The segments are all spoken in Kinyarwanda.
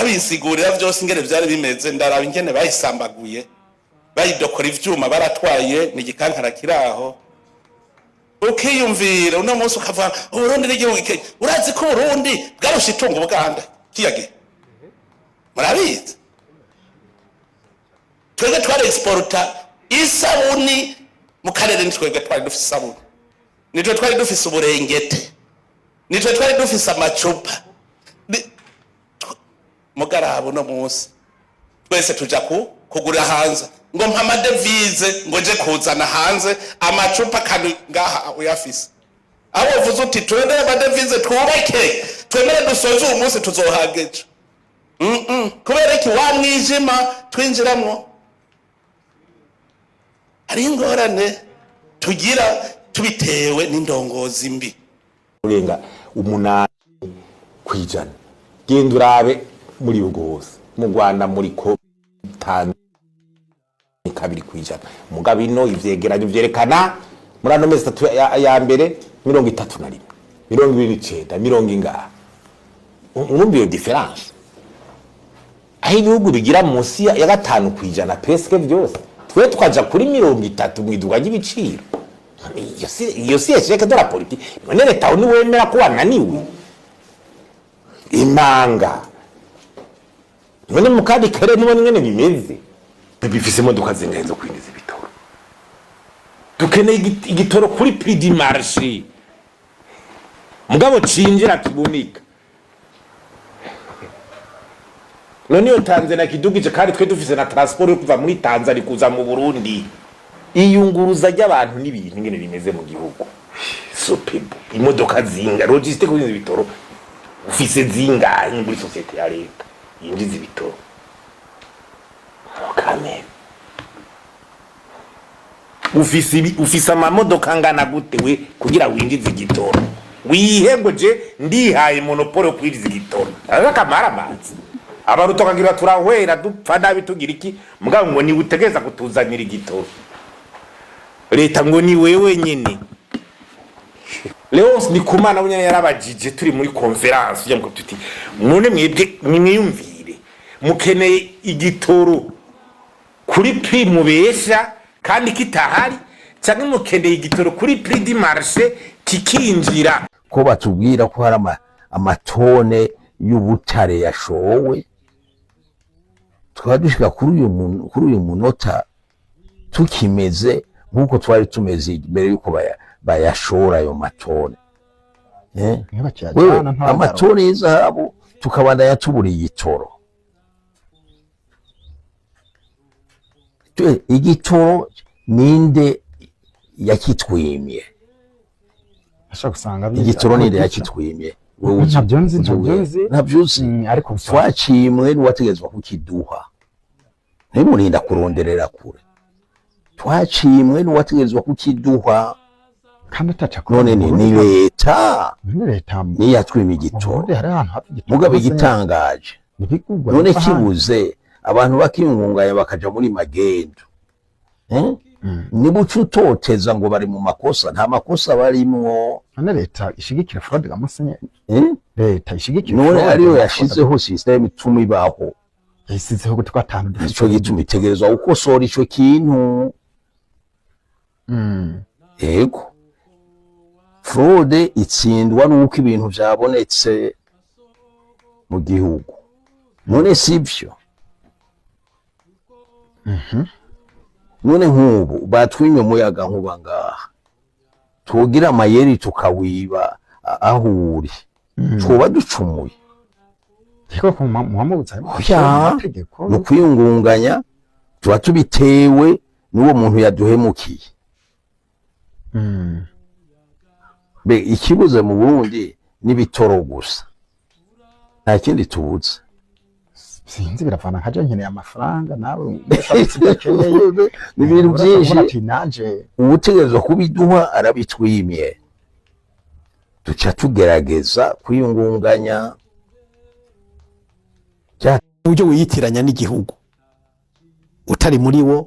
Babisigurira byose ingene vyari bimeze. Ndaraba ingene bayisambaguye, bayidokora ivyuma, baratwaye ni igikankara kiraho. Ukiyumvira uno munsi ukavuga Uburundi n'igihugu gikenye. Urazi ko Uburundi bwarusha itunga Ubuganda kiya gihe? Murabizi, twebwe twari exporta isabuni mu karere. Ni twebwe twari dufise isabuni, nitwe twari dufise uburengete, nitwe twari dufise amacupa. Mugarabo uno munsi twese tuja ku kugura hanze, ngo mpa amadevize, ngo nje kuzana hanze amacupa, kandi ngaha uyafise. Aho uvuze uti turondere amadevize, twubake, twemere dusoze uyu munsi, tuzohaga ejo. Kubera iki? Wa mwijima twinjiramwo, hari ingorane tugira tubitewe n'indongozi mbi. Urenga 8%. Genda urabe muri bihugu hose, mu Rwanda muri ko 5,2%. Mugabo ino ivyegeranyo vyerekana muri ano mezi 3 ya mbere 31, 29, mirongo ingahe. Urumva iyo différence, aho ibihugu bigira munsi ya 5% presque vyose, twe twaja kuri 30 mw'iduka ry'ibiciro. Iyo si échec de la politique? None leta aho niwemera ko wananiwe imanga? None mu kandi karere nibona ingene bimeze, bifise imodoka zingahe zo kwinjiza ibitoro? Dukeneye igitoro kuri prix du marché, mugabo cinjira kiboneka. None iyo Tanzania kidugije, kandi twe dufise na transport yo kuva muri Tanzania kuza mu Burundi, iyunguruza ry'abantu n'ibintu ingene bimeze mu gihugu, SOPEBU imodoka zinga, logistique kwinjiza ibitoro ufise zingahe muri société ya leta yinjiza ibitoro? Kamere ufise ufise amamodoka angana gute we kugira winjize igitoro? Wihe ngo je ndihaye monopole yo kwinjiza igitoro, akamara amazi abaruta kagira turahwera, dupfa nabi, tugira iki, mugabo ngo niwe utegereza kutuzanira igitoro, leta ngo ni wewe nyene. Leonce Ndikumana we nyene yarabajije turi muri conférence ujya ngo tuti none mwebwe nimwiyumvire, mukeneye igitoro kuri prix mubesha kandi kitahari, cyangwa mukeneye igitoro kuri prix du marché kikinjira? Ko batubwira ko hari amatone y'ubutare yashowe, tukaba dushika kuri uyu munota tukimeze nk'uko twari tumeze mbere y'uko bayashora ayo matone, eh? Wewe, amatone y'izahabu, tukabandanya tubura igitoro. Igitoro ninde yakitwimye? Gusanga Igitoro ninde yakitwimye? Wewe uzi? Ntabyo nzi, ntabyo nzi. Ntabyo uzi? Ariko gusa Twacimwe n'uwategetswe kukiduha. Ntimurinda kuronderera kure, twacimwe n'uwategetswe kukiduha. Kandi ataca. None ni leta. None leta niyo yatwima mu igitoro. Burundi hari ahantu hafi igitoro Mugabo hose. igitangaje, Ntibigurwa none biva hanze. kibuze, abantu bakiyungunganya bakaja muri magendo, eh? Niba uca utoteza ngo bari mu makosa, nta makosa barimwo. None leta ishigikira fraude ga musenyeri? Eh? Leta ishigikira None fraude ariyo na yashizeho system ituma ibaho. Yasizeho gute ko atanu dufite? Ico gituma itegerezwa gukosora ico kintu. Yego, fraude itsindwa nuko ibintu vyabonetse mu gihugu. None sivyo? None nk'ubu batwimye umuyaga nkuba ngaha, tugira amayeri tukawiba aho uri, twoba ducumuye? Ariko ko muhamubuza Oya. amategeko. Ni ukwiyungunganya, tuba tubitewe n'uwo muntu yaduhemukiye. Be ikibuze mu Burundi n'ibitoro gusa, nta kindi tubuze. Sinzi, biravana. Nkaje nkeneye amafaranga, nawe ushatse ibyo ukeneye. Ni ibintu Urashobora byinshi. kubona ati nanje Ubutegerezwa kubiduha arabitwimye, duca tugerageza kwiyungunganya. Uburyo wiyitiranya n'igihugu, utari muri wo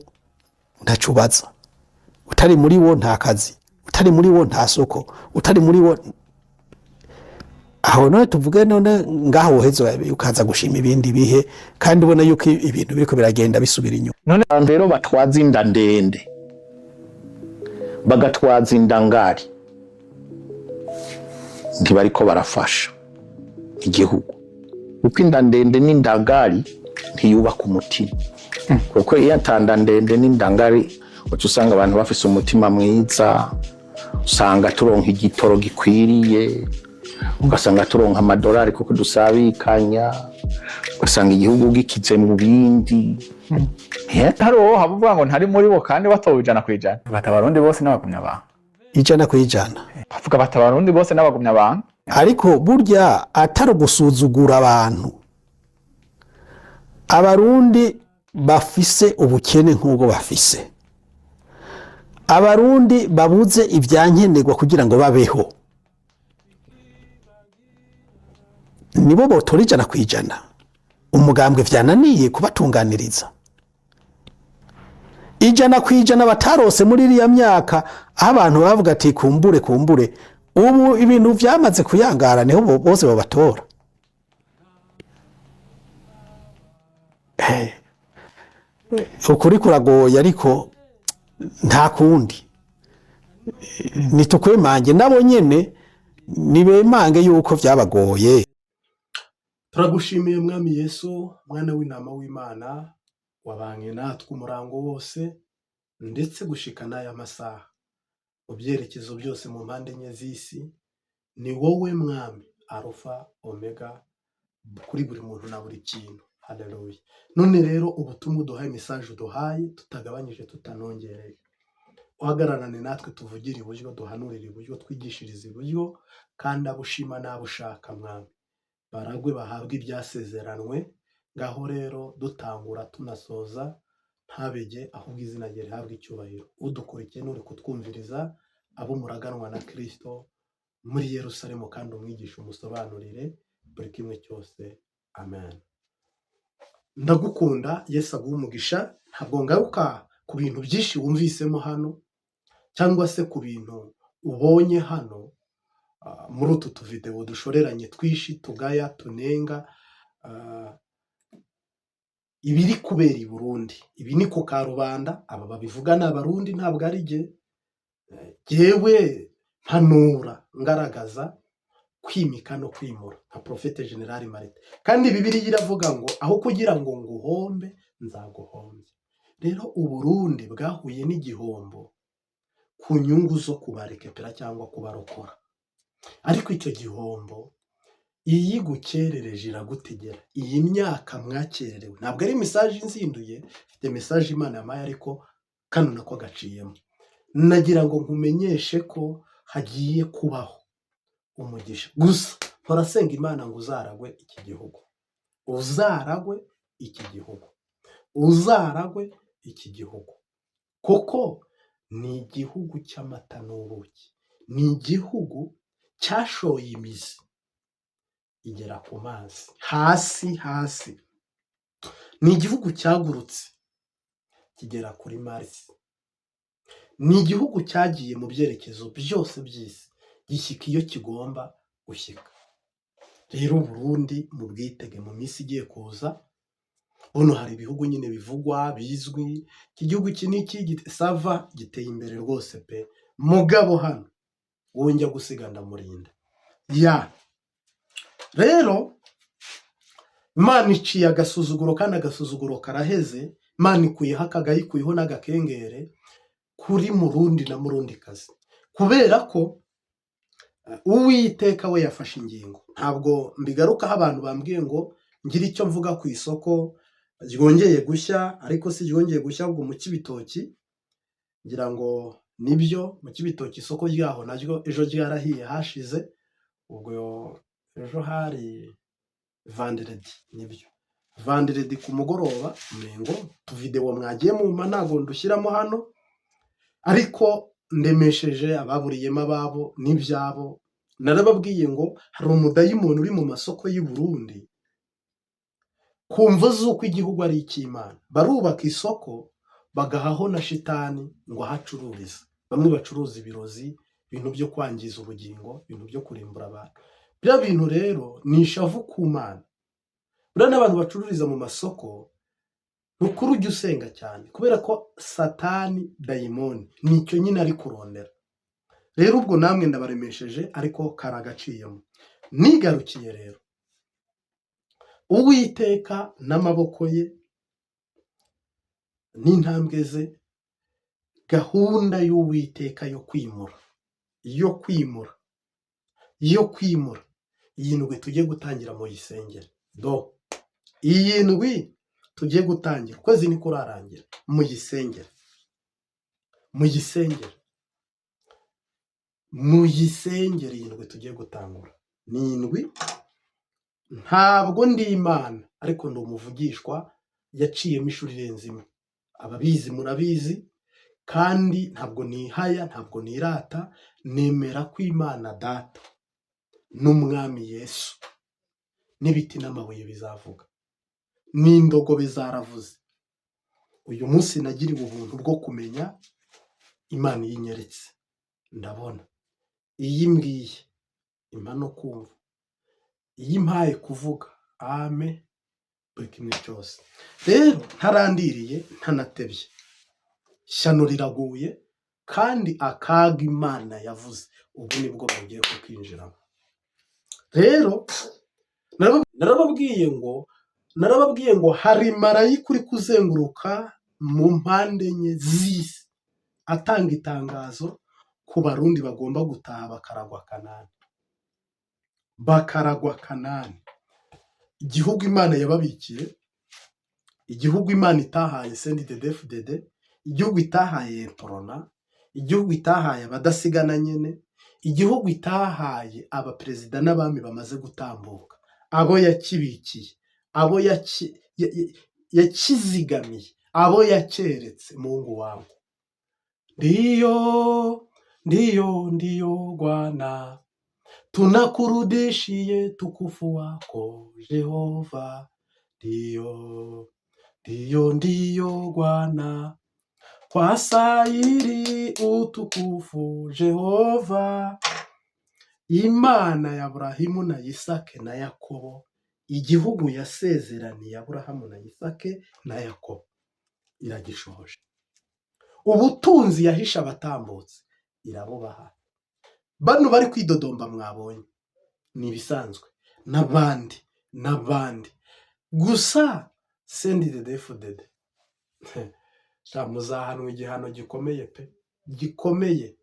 ntaco ubaza, utari muri wo nta kazi, utari muri wo nta soko, utari muri wo. Aho none tuvuge none ngaho woheza ukaza gushima ibindi bihe, kandi ubona yuko ibintu biriko biragenda bisubira inyuma? None abantu rero batwaza inda ndende, bagatwaza inda ngari, ntibariko barafasha igihugu, kuko inda ndende n'indangari ntiyubaka umutima, kuko iyo atanda ndende n'indangari uca usanga abantu bafise umutima mwiza, usanga turonka igitoro gikwiriye, ugasanga turonka amadolari kuko dusabikanya, ugasanga igihugu gikize mu bindi. Hari uwo havuga ngo ntari muri bo kandi batowe 100%. Bata Abarundi bose n'abagumya banga. 100%. Bavuga bati Abarundi bose n'abagumya banga. Ariko burya atari ugusuzugura abantu, Abarundi bafise ubukene nk'ubwo bafise, Abarundi babuze ibyankenerwa kugira ngo babeho, nibo botora 100% umugambwe vyananiye kubatunganiriza? 100% batarose muri iriya myaka, aho abantu bavuga ati kumbure kumbure, ubu ibintu vyamaze kuyangara, niho bose babatora. Ukuri kuragoye, ariko nta kundi, nitukwemange nabo nyene nibemange yuko vyabagoye. Turagushimiye Mwami Yesu, mwana w'intama w'Imana, wabanye natwe umurango wose ndetse gushika n'aya masaha, mu byerekezo byose, mu mpande enye z'isi. Ni wowe Mwami, Arufa Omega, kuri buri muntu na buri kintu. Haleluya! None rero ubutumwa uduhaye, message uduhaye, tutagabanyije tutanongereye, uhagararane natwe, tuvugire iburyo, duhanurire iburyo, twigishirize iburyo, kandi abo ushima n'abo ushaka, Mwami, baragwe bahabwe ibyasezeranwe. Ngaho rero dutangura tunasoza, ntabege, ahubwo izina rye rihabwe icyubahiro. Udukurikiye n'uri kutwumviriza, abo muraganwa na Kristo muri Yerusalemu, kandi umwigisha, umusobanurire buri kimwe cyose. Amen. Ndagukunda, Yesu aguhe umugisha. Ntabwo ngaruka ku bintu byinshi wumvisemo hano cyangwa se ku bintu ubonye hano muri utu tuvidewo dushoreranye twishi, tugaya, tunenga ibiri kubera i Burundi. Ibi ni ku karubanda, aba babivuga ni Abarundi, ntabwo ari jye. Jyewe mpanura ngaragaza kwimika no kwimura nka Prophète Général Martin, kandi Bibiliya iravuga ngo aho kugira ngo nguhombe nzaguhombye. Rero Uburundi bwahuye n'igihombo ku nyungu zo kubarekepera cyangwa kubarokora, ariko icyo gihombo iyo igukerereje iragutegera. Iyi myaka mwakererewe ntabwo ari message inzinduye, mfite message Imana yampaye, ariko kano nako gaciyemo. Nagira ngo nkumenyeshe ko hagiye kubaho umugisha. Gusa mpora Imana ngo uzaragwe iki gihugu, uzaragwe iki gihugu, uzaragwe iki gihugu, kuko ni igihugu cy'amata n'ubuki, ni igihugu cyashoye imizi igera ku mazi hasi hasi, ni igihugu cyagurutse kigera kuri Mars, ni igihugu cyagiye mu byerekezo byose by'isi, gishyika iyo kigomba gushyika. Rero Burundi mu bwitege mu minsi igiye kuza. Buno hari ibihugu nyine bivugwa bizwi, iki gihugu iki n'iki ça va, giteye imbere rwose pe. Mugabo hano wowe njya gusiga ndamurinda ya. Rero Imana iciye agasuzuguro, kandi agasuzuguro karaheze. Imana ikuyeho akagayi, ikuyeho n'agakengere kuri Murundi na Murundi kazi, kubera ko Uwiteka we yafashe ingingo. Ntabwo mbigarukaho, abantu bambwiye ngo ngire icyo mvuga ku isoko ryongeye gushya, ariko si ryongeye gushya, ahubwo mu Kibitoki, ngira ngo nibyo, mu Kibitoki isoko ryaho naryo ejo ryarahiye hashize. Ubwo ejo hari vendredi, nibyo, vendredi ku mugoroba. Umengo tuvidewo mwagiye mumpa ntabwo ndushyiramo hano, ariko ndemesheje ababuriyemo ababo n'ibyabo. Narababwiye ngo hari umudayimoni uri mu masoko y'i Burundi ku mvo z'uko igihugu ari icy'Imana. Barubaka isoko bagahaho na shitani ngo ahacururize. Bamwe bacuruza ibirozi, ibintu byo kwangiza ubugingo, ibintu byo kurimbura abantu. Biriya bintu rero ni ishavu ku Mana. Buriya n'abantu bacururiza mu masoko, ni ukuri ujya usenga cyane, kubera ko Satani, dayimoni, nicyo nyine ari kurondera. Rero ubwo namwe ndabaremesheje, ariko karagaciyemo. Nigarukiye rero, Uwiteka n'amaboko ye n'intambwe ze, gahunda y'Uwiteka yo kwimura, yo kwimura, yo kwimura. Iyi ndwi tujye gutangira muyisengere. Do iyi ndwi tugiye gutangira, ukwezi ntikurarangira, muyisengere, muyisengere, muyisengere. Iyi ndwi tugiye gutangura ni indwi. Ntabwo ndi Imana, ariko ndi umuvugishwa yaciyemo ishuri irenze imwe. Ababizi murabizi. Kandi ntabwo nihaya, ntabwo nirata, nemera ko Imana Data n'Umwami Yesu n'ibiti n'amabuye bizavuga, n'indogobe zaravuze. Uyu munsi nagiriwe ubuntu bwo kumenya Imana. Iyo inyeretse ndabona, iyo imbwiye impa no kumva, iyo impaye kuvuga ame buri kimwe cyose. Rero ntarandiriye, ntanatebye, ishyano riraguye, kandi akaga Imana yavuze ubu nibwo mugiye kukinjiramo. Rero narababwiye ngo hari marayika uri kuzenguruka mu mpande enye z'isi, atanga itangazo ku Barundi bagomba gutaha bakaragwa Kanani, bakaragwa Kanani, igihugu Imana yababikiye, igihugu Imana itahaye CNDD-FDD, igihugu itahaye Uprona, igihugu itahaye abadasigana nyine, igihugu itahaye abaperezida n'abami bamaze gutambuka. Abo yakibikiye, abo yakizigamiye, abo yakeretse. Mungu wangu, ndiyo, ndiyo, ndiyo Bwana, tunakurudishie tukufu wako Jehova. Ndiyo, ndiyo, ndiyo Bwana, kwa sayiri utukufu Jehova. Imana ya Aburahimu na Isake na Yakobo, igihugu yasezeraniye Aburahamu na Isake na Yakobo iragishohoje. Ubutunzi yahishe abatambutse irabubaha. Bano bari kwidodomba mwabonye ni ibisanzwe, n'abandi n'abandi. Gusa CNDD-FDD, sha, muzahanwa igihano gikomeye pe, gikomeye,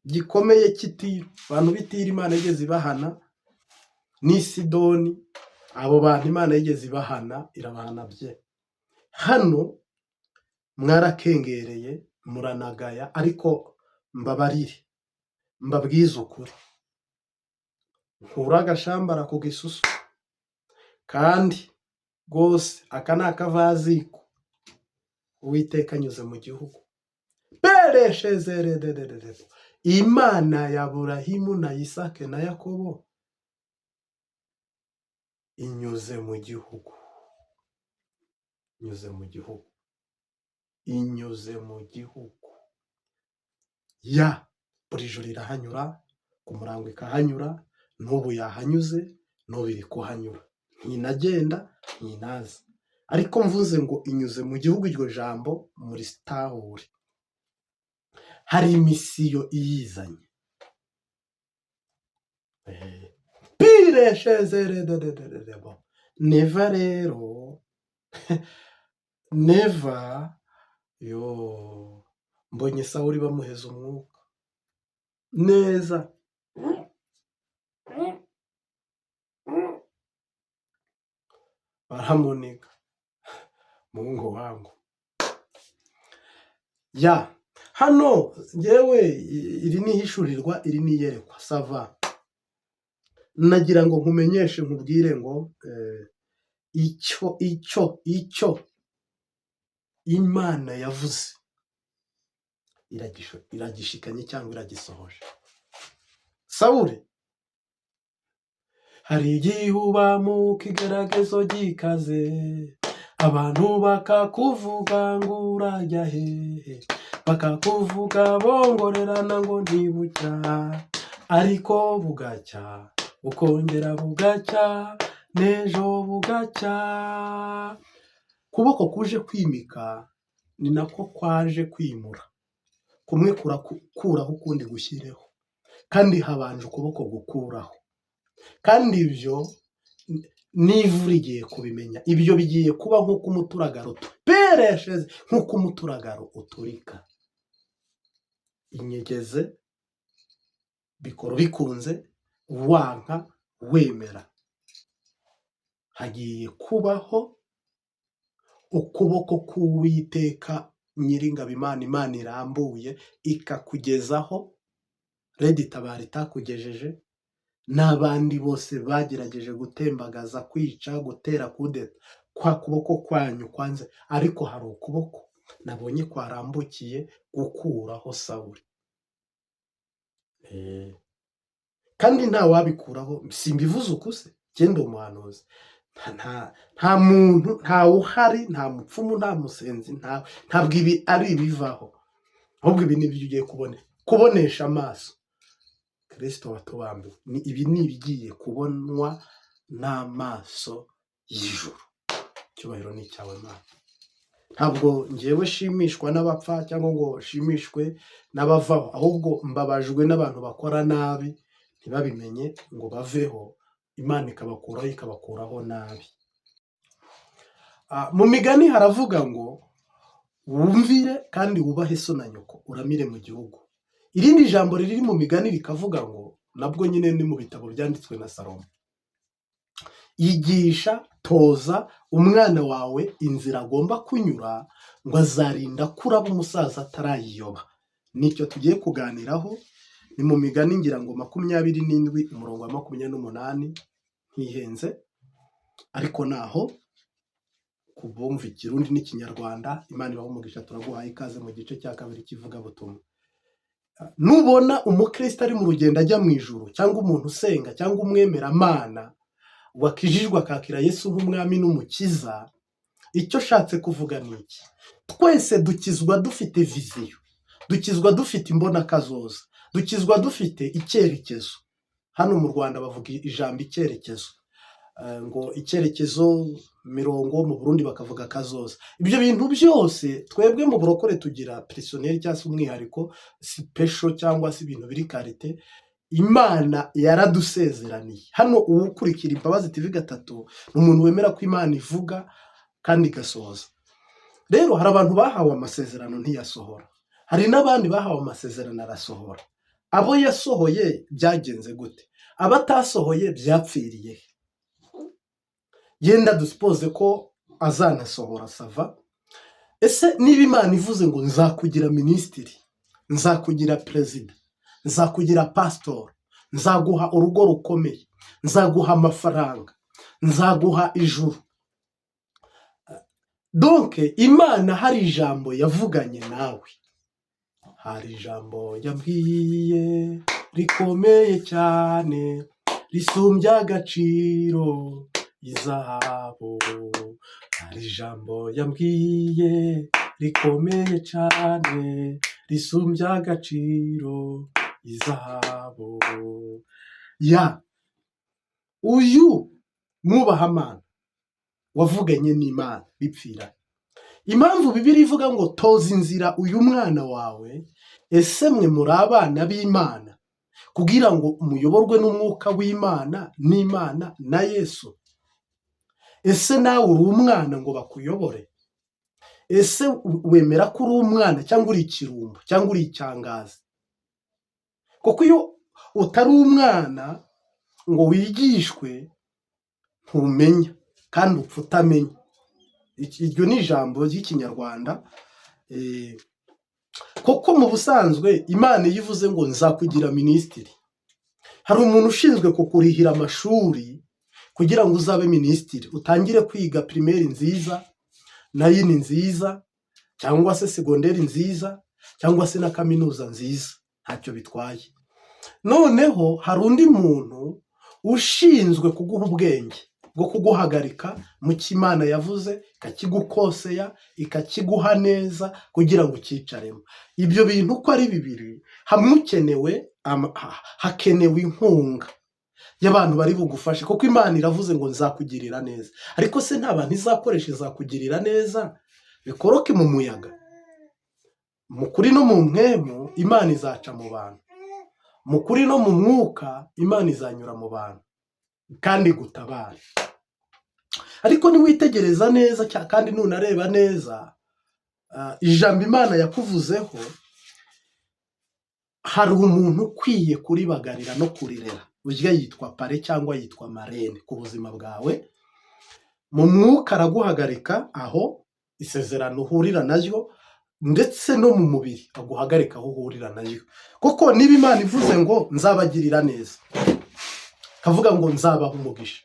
gikomeye cy'Itiro. Abantu b'Itiro Imana yigeze ibahana, n'i Sidoni. Abo bantu Imana yigeze ibahana, irabahana bye. Hano mwarakengereye, muranagaya, ariko mbabarire mbabwize ukuri, nkura agashambara ku gisusu. Kandi rwose aka ni akavaziko. Uwiteka anyuze mu gihugu pereshezeredededede. Imana ya Burahimu na Isake na Yakobo inyuze mu gihugu, inyuze mu gihugu, inyuze mu gihugu. Ya buri joro irahanyura, ku murango ikahanyura. N'ubu yahanyuze, n'ubu iri kuhanyura, ntinagenda, ntinaza. Ariko mvuze ngo inyuze mu gihugu, iryo jambo muri sitahure hari mission iyizanye. Pireshezerededededebo Neva rero, Neva yo, mbonye Sawuri bamuheza umwuka neza, baramuniga. Mungu wangu ya hano ngewe, iri ni ihishurirwa, iri ni iyerekwa. Ça va, nagira ngo nkumenyeshe, nkubwire ngo icyo Imana yavuze iragishikanye cyangwa iragisohoje. Sawuri, hari igihe uba mu kigeragezo gikaze, abantu bakakuvuga ngo urajya hehe, bakakuvuga bongorerana ngo ntibucya, ariko bugacya. Bukongera bugacya, n'ejo bugacya. Kuboko kuje kwimika ni nako kwaje kwimura. Kumwe kurakuraho, ukundi gushyireho, kandi habanje ukuboko gukuraho. Kandi ibyo n'ivu rigiye kubimenya. Ibyo bigiye kuba nk'uko umuturagaro uperesheje, nk'uko umuturagaro uturika. Inyegeze bikora bikunze, wanka wemera. Hagiye kubaho ukuboko k'Uwiteka Nyiringabo, Imana, Imana irambuye ikakugezaho RED Tabara itakugejeje, n'abandi bose bagerageje gutembagaza, kwica, gutera kudeta. Kwa kuboko kwanyu kwanze, ariko hari ukuboko nabonye kwarambukiye gukuraho Sawuri. Kandi nta wabikuraho. Simbivuze uku se, genda umuhanuzi. Nta muntu, ntawe uhari, nta mupfumu, nta musenzi, ntabwo ibi ari ibivaho, ahubwo ibi ni ibyo ugiye kubone kubonesha amaso. Kirisito watubambiwe, ni ibi ni ibigiye kubonwa n'amaso y'ijuru. Icyubahiro ni icyawe, Mana. Ntabwo ngewe shimishwa n'abapfa cyangwa ngo shimishwe n'abavaho, ahubwo mbabajwe n'abantu bakora nabi ntibabimenye ngo baveho, Imana ikabakuraho, ikabakuraho nabi. Mu migani haravuga ngo wumvire kandi wubahe so na nyoko, uramire mu gihugu. Irindi jambo riri mu migani rikavuga ngo, nabwo nyine ni mu bitabo byanditswe na Salomo, yigisha, toza umwana wawe inzira agomba kunyura, ngo azarinda kuraba umusaza atarayiyoba. Nicyo tugiye kuganiraho. Ni mu migani, ngira ngo 27, umurongo wa 28, ntihenze, ariko naho kubumva Ikirundi n'Ikinyarwanda. Imana ibahe umugisha. Turaguhaye ikaze mu gice cya kabiri cy'ivugabutumwa. Nubona umukristo ari mu rugendo ajya mu ijuru, cyangwa umuntu usenga, cyangwa umwemeramana wakijijwe akakira Yesu nk'umwami n'umukiza, icyo ashatse kuvuga ni iki? Twese dukizwa dufite vision, dukizwa dufite imbonakazoza, dukizwa dufite icyerekezo. Hano mu Rwanda bavuga ijambo icyerekezo, ngo icyerekezo mirongo, mu Burundi bakavuga kazoza. Ibyo bintu byose twebwe mu burokore tugira personnel cyangwa se umwihariko, special, cyangwa se ibintu biri qualité Imana yaradusezeraniye. Hano uwukurikira Imbabazi TV 3 ni umuntu wemera ko Imana ivuga kandi igasohoza. Rero hari abantu bahawe amasezerano ntiyasohora, hari n'abandi bahawe amasezerano arasohora. Abo yasohoye byagenze gute? Abatasohoye byapfiriye he? Yenda dusipoze ko azanasohora, ça va. Ese niba Imana ivuze ngo nzakugira minisitiri, nzakugira perezida, nzakugira pasitori, nzaguha urugo rukomeye, nzaguha amafaranga, nzaguha ijuru, donc Imana hari ijambo yavuganye nawe, hari ijambo yabwiye rikomeye cyane risumbya agaciro izahabu. Hari ijambo yambwiye rikomeye cyane risumbya agaciro izahabu. Ya uyu mwubahamana wavuganye n'Imana bipfira. Impamvu Bibiri ivuga ngo toza inzira uyu mwana wawe, ese mwe muri abana b'Imana kugira ngo muyoborwe n'umwuka w'Imana n'Imana na Yesu? Ese nawe uri umwana ngo bakuyobore? Ese wemera ko uri umwana, cyangwa uri ikirumbo, cyangwa uri icyangazi? Kuko iyo utari umwana ngo wigishwe, ntumenya kandi upfa utamenya. Iryo ni ijambo ry'Ikinyarwanda. Kuko mu busanzwe Imana iyo ivuze ngo nzakugira minisitiri, hari umuntu ushinzwe kukurihira amashuri kugira ngo uzabe minisitiri, utangire kwiga primaire nziza, nayini nziza, cyangwa se secondaire nziza, cyangwa se na kaminuza nziza, ntacyo bitwaye. Noneho hari undi muntu ushinzwe kuguha ubwenge bwo kuguhagarika mu cyo Imana yavuze, ikakigukoseya, ikakiguha neza kugira ngo ucyicaremo. Ibyo bintu uko ari bibiri, hamwe ukenewe hakenewe inkunga. y'abantu bari bugufashe, kuko Imana iravuze ngo nzakugirira neza. Ariko se nta bantu izakoresha izakugirira neza bikoroke mu muyaga? Mu kuri no mu mpwemu Imana izaca mu bantu, mu kuri no mu mwuka Imana izanyura mu bantu kandi gutabara. Ariko niwitegereza neza kandi nunareba neza ijambo Imana yakuvuzeho, hari umuntu ukwiye kuribagarira no kurirera. Urya yitwa parrain cyangwa yitwa marraine ku buzima bwawe. Mu mwuka araguhagarika aho isezerano uhurira naryo, ndetse no mu mubiri aguhagarika aho uhurira nayo. Kuko niba Imana ivuze ngo nzabagirira neza, kavuga ngo nzabaha umugisha,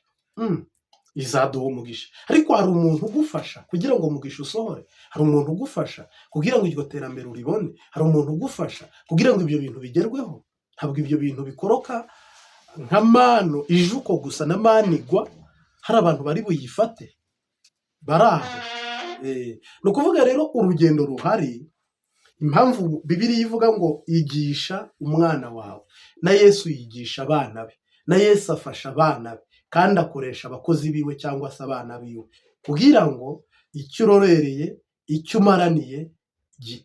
izaduha umugisha. Ariko hari umuntu ugufasha kugira ngo umugisha usohore, hari umuntu ugufasha kugira ngo iryo terambere uribone, hari umuntu ugufasha kugira ngo ibyo bintu bigerweho. Ntabwo ibyo bintu bikoroka nka manu ije uko gusa na manu igwa, hari abantu bari buyifate bari aho. Ni ukuvuga rero urugendo ruhari. Impamvu Bibiliya ivuga ngo igisha umwana wawe, na Yesu yigisha abana be, na Yesu afasha abana be kandi akoresha abakozi biwe cyangwa se abana biwe kugira ngo icyo urorereye, icyo umaraniye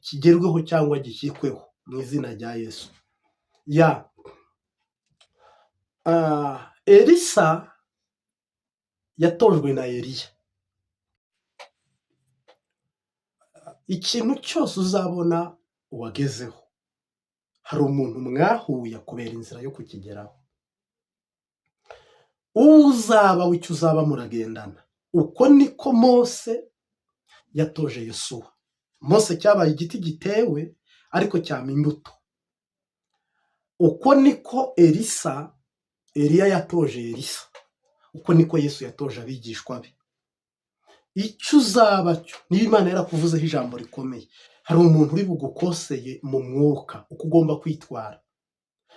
kigerweho cyangwa gishyikweho mu izina rya Yesu. Ya Elisa yatojwe na Eliya. Ikintu cyose uzabona wagezeho, hari umuntu mwahuye akubera inzira yo kukigeraho. Uzaba w'icyo uzaba muragendana. Uko niko Mose yatoje Yosuwa. Mose cyabaye igiti gitewe ariko cyama imbuto. Uko niko Elisa, Eliya yatoje Elisa. Uko niko Yesu yatoje abigishwa be. Icyo uzaba cyo, niba Imana yarakuvuzeho ijambo rikomeye, hari umuntu uri bugukoseye mu mwuka uko ugomba kwitwara.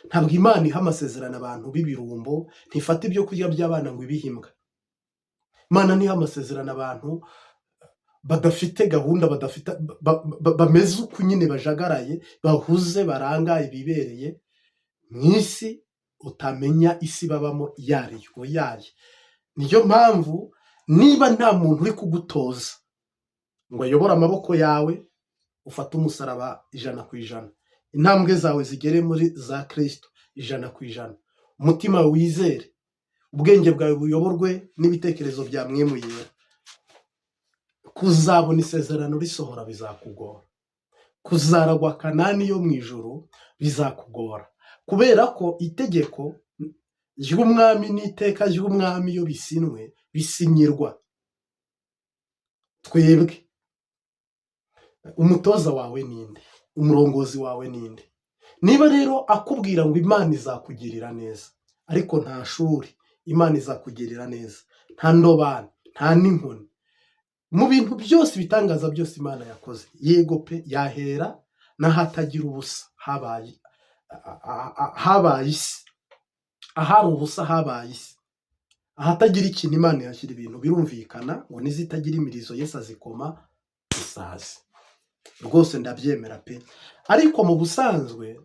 Ntabwo Imana iha amasezerano abantu b'ibirumbo, ntifata ibyo kurya by'abana ngo ibihe imbwa. Imana ntiha amasezerano abantu badafite gahunda, badafite bameze uku nyine, bajagaraye, bahuze, barangaye, bibereye mu isi utamenya isi babamo iyo ari yo yayo. Niyo mpamvu niba nta muntu uri kugutoza ngo ayobore amaboko yawe, ufate umusaraba 100%, intambwe zawe zigere muri za Kristo 100%, umutima wizere, ubwenge bwawe buyoborwe n'ibitekerezo bya Mpwemu Yera, kuzabona isezerano risohora bizakugora, kuzaragwa Kanani yo mu ijuru bizakugora, kubera ko itegeko ry'umwami n'iteka ry'umwami iyo bisinwe bisinyirwa twebwe. Umutoza wawe ninde? Umurongozi wawe ninde? Niba rero akubwira ngo Imana izakugirira neza, ariko nta shuri Imana izakugirira neza, nta ndobane, nta n'inkoni, mu bintu byose, ibitangaza byose Imana yakoze, yego pe, yahera n'ahatagira ubusa habaye isi, ahari ubusa habaye isi, ahatagira ikintu Imana yashyira ibintu. Birumvikana ngo n'izitagira imirizo Yesu azikoma isazi. Rwose ndabyemera pe. Ariko mu busanzwe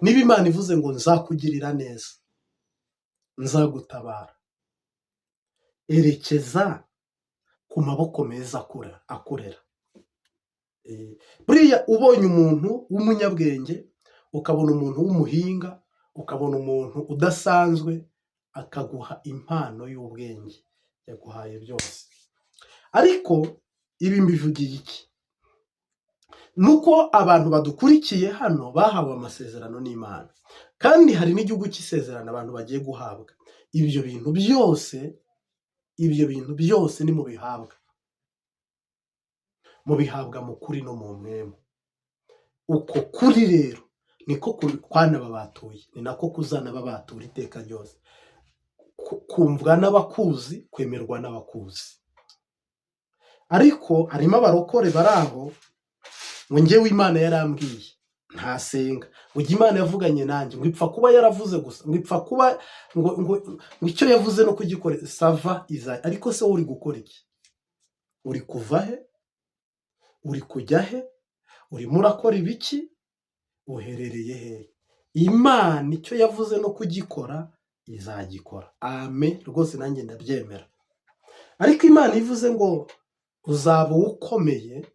niba Imana ivuze ngo nzakugirira neza, nzagutabara, erekeza ku maboko meza akorera. Buriya ubonye umuntu w'umunyabwenge, ukabona umuntu w'umuhinga, ukabona umuntu udasanzwe, akaguha impano y'ubwenge, yaguhaye byose. Ariko ibi mbivugiye iki? Nuko abantu badukurikiye hano bahawe amasezerano n'Imana, kandi hari n'igihugu cy'isezerano abantu bagiye guhabwa. Ibyo bintu byose, ibyo bintu byose ni mubihabwa, mubihabwa mu kuri no mu mpwemu. Uko kuri rero niko kwanababatuye, ni nako kuzanababatura iteka ryose, kumvwa n'abakuzi, kwemerwa n'abakuzi. Ariko harimo abarokore bari aho ngo njyewe Imana yarambwiye ntasenga, ngo ujye Imana yavuganye nanjye, ngo ipfa kuba yaravuze gusa, ngo ipfa kuba ngo icyo yavuze no kugikora ça va iza. Ariko se wowe uri gukora iki? Uri kuva he? Uri kujya he? Urimo urakora ibiki? Uherereye he? Imana icyo yavuze no kugikora izagikora. Amen, rwose nanjye ndabyemera. Ariko Imana ivuze ngo uzaba ukomeye,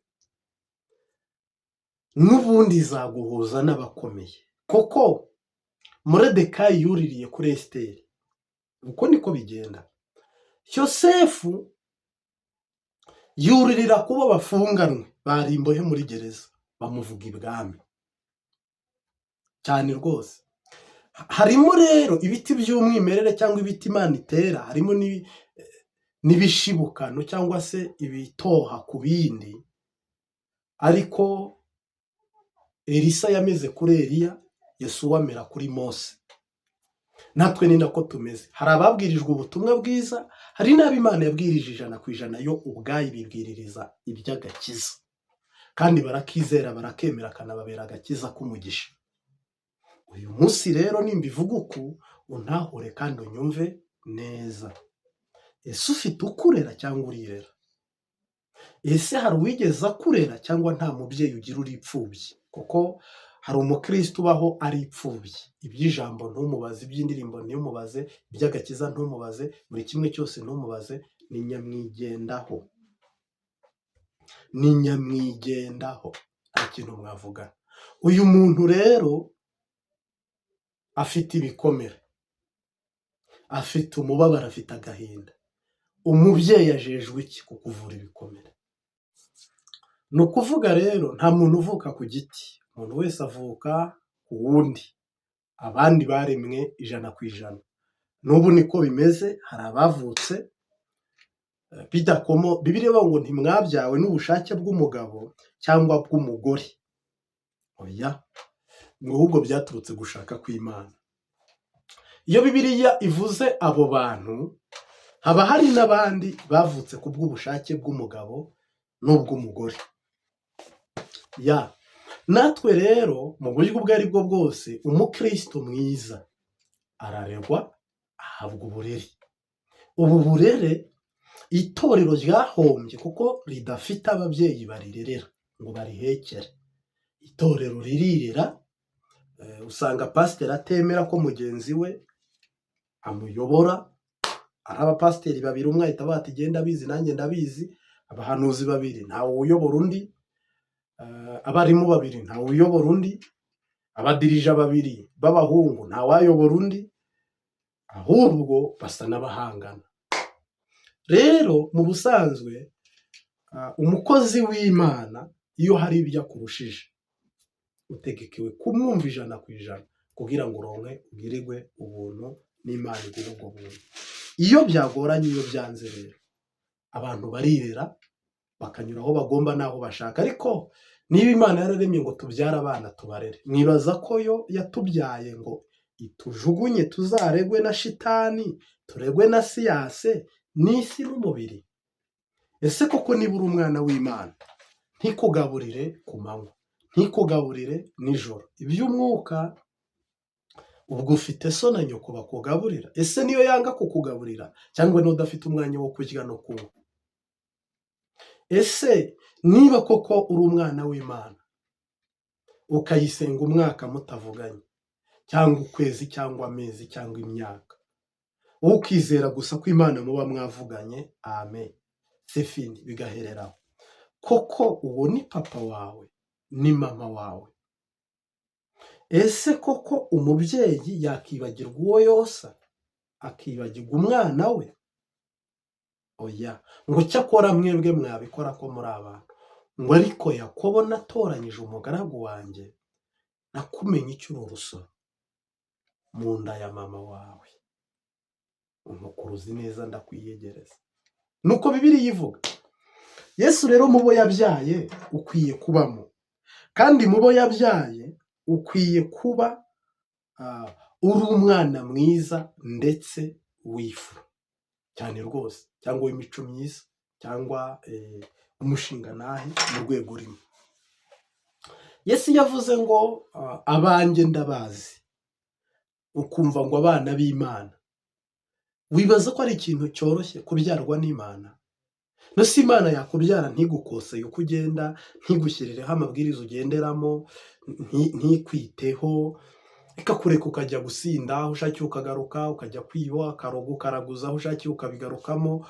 n'ubundi izaguhuza n'abakomeye. Koko Moridekayi yuririye kuri Esiteri, uko niko bigenda. Yosefu yuririra kubo bafunganwe bari imbohe muri gereza, bamuvuga ibwami cyane rwose. Harimo rero ibiti by'umwimerere cyangwa ibiti Imana itera, harimo n'ibishibukano cyangwa se ibitoha ku bindi. Ariko Elisa yameze kuri Eliya, Yesuwa amera kuri Mose. Natwe ni nako tumeze. Hari ababwirijwe ubutumwa bwiza, hari n'abo Imana yabwirije 100% yo ubwayo ibibwiririza iby'agakiza, kandi barakizera, barakemera, akanababera agakiza k'umugisha. Uyu munsi rero nimbivuga uku, untahure kandi unyumve neza. Ese ufite ukurera cyangwa urirera? Ese hari uwigeze akurera cyangwa nta mubyeyi ugira, uri imfubyi? Kuko hari umukristo ubaho ari imfubyi. Iby'ijambo ntumubaze, iby'indirimbo ntumubaze, iby'agakiza ntumubaze, buri kimwe cyose ntumubaze, ni nyamwigendaho. Ni nyamwigendaho, nta kintu mwavugana. Uyu muntu rero afite ibikomere, afite umubabaro, afite agahinda. Umubyeyi ajejwe iki? Kukuvura ibikomere. Ni ukuvuga rero nta muntu uvuka ku giti, umuntu wese avuka ku wundi. Abandi baremwe 100%. N'ubu niko bimeze, hari abavutse bidakomo. Bibiliya ivuga ngo ntimwabyawe n'ubushake bw'umugabo cyangwa bw'umugore, oya, ngo ahubwo byaturutse gushaka kw'Imana. Iyo Bibiliya ivuze abo bantu, haba hari n'abandi bavutse ku bw'ubushake bw'umugabo n'ubw'umugore. Ya natwe rero mu buryo ubwo ari bwo bwose, umukristo mwiza araregwa, ahabwa uburere. Ubu burere itorero ryahombye kuko ridafite ababyeyi barirerera ngo barihekere. Itorero ririrera, usanga pasiteri atemera ko mugenzi we amuyobora. Ari abapasiteri babiri, umwe ahita avuga ati genda abizi, nanjye ndabizi. Abahanuzi babiri, ntawe uyobora undi. Abarimu babiri, ntawe uyobora undi. Abadirija babiri b'abahungu, ntawayobora undi, ahubwo basa n'abahangana. Rero mu busanzwe umukozi w'Imana iyo hari ibyo akurushije, utegekewe kumwumva 100% kugira ngo uronke, ugirirwe ubuntu n'Imana, iguhe ubwo buntu. Iyo byagoranye, iyo byanze rero, abantu barirera, bakanyura aho bagomba n'aho bashaka. Ariko niba Imana yararemye ngo tubyare abana tubarere, mwibaza ko yo yatubyaye ngo itujugunye tuzaregwe na shitani, turegwe na siyase n'isi n'umubiri? Ese koko niba uri umwana w'Imana, ntikugaburire ku manywa, ntikugaburire nijoro iby'umwuka, ubwo ufite so na nyoko bakugaburira? Ese niyo yanga kukugaburira, cyangwa niba udafite umwanya wo kurya no kunywa? Ese niba koko uri umwana w'Imana, ukayisenga umwaka mutavuganye, cyangwa ukwezi, cyangwa amezi, cyangwa imyaka, wowe ukizera gusa ko Imana muba mwavuganye, amen, c'est fini, bigahereraho, koko uwo ni papa wawe, ni mama wawe? Ese koko umubyeyi yakibagirwa uwo yosa, akibagirwa umwana we? Oya. Ngo cyakora mwebwe mwabikora ko muri abantu, ngo ariko Yakobo natoranyije umugaragu wanjye, nakumenye icyo uri urusoro mu nda ya mama wawe, umukuruzi neza ndakwiyegereza. Nuko Bibiliya ivuga. Yesu rero mu bo yabyaye ukwiye kubamo, kandi mu bo yabyaye ukwiye kuba uri umwana mwiza ndetse wifura cyane rwose, cyangwa w'imico myiza, cyangwa umushinga nahe mu rwego urimo. Yesu yavuze ngo abanjye ndabazi, ukumva ngo abana b'Imana, wibaza ko ari ikintu cyoroshye kubyarwa n'Imana? No si Imana yakubyara ntigukoseye uko ugenda, ntigushyirireho amabwiriza ugenderamo, ntikwiteho, Ikakureka ukajya gusinda aho ushakiye, ukagaruka ukajya kwiba, akaroga, ukaraguza aho ushakiye, ukabigarukamo.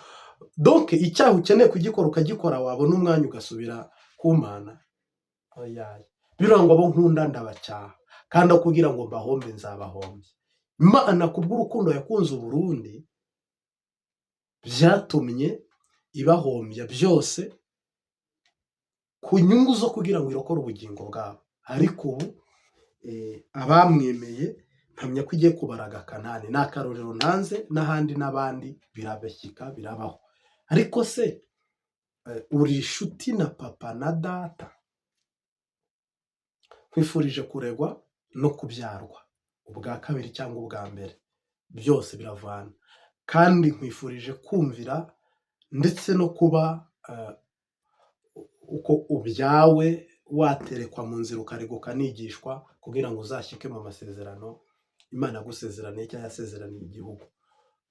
Donc icyaha ukeneye kugikora ukagikora, wabona umwanya ugasubira ku Mana. Oyaye, birangwa abo nkunda ndabacyaha, kandi aho kugira ngo mbahombe nzabahombye. Imana kubw'urukundo yakunze Uburundi byatumye ibahombya byose ku nyungu zo kugira ngo irokore ubugingo bwabo. Ariko ubu abamwemeye mpamya ko igiye kubaraga Kanani. Ni akarorero ntanze, n'ahandi n'abandi birabashyika, birabaho. Ariko se uri inshuti na papa na data? Nkwifurije kuregwa no kubyarwa ubwa kabiri cyangwa ubwa mbere, byose biravana. Kandi nkwifurije kumvira ndetse no kuba uko ubyawe waterekwa mu nzira, ukaregwa, ukanigishwa kugira ngo uzashyike mu masezerano Imana yagusezeraniye cyangwa yasezeraniye igihugu.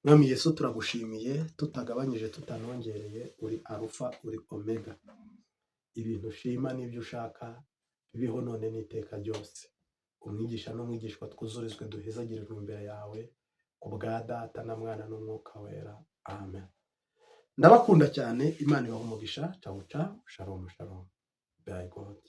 Mwami Yesu, turagushimiye tutagabanyije, tutanongereye. Uri Arufa, uri Omega. Ibintu ushima n'ibyo ushaka bibeho none n'iteka ryose. Umwigisha n'umwigishwa twuzurizwe, duhezagirirwe imbere yawe ku bwa Data na Mwana n'Umwuka Wera, amen. Ndabakunda cyane, Imana ibaha umugisha. Cawu cawu, shalom shalom, bye God.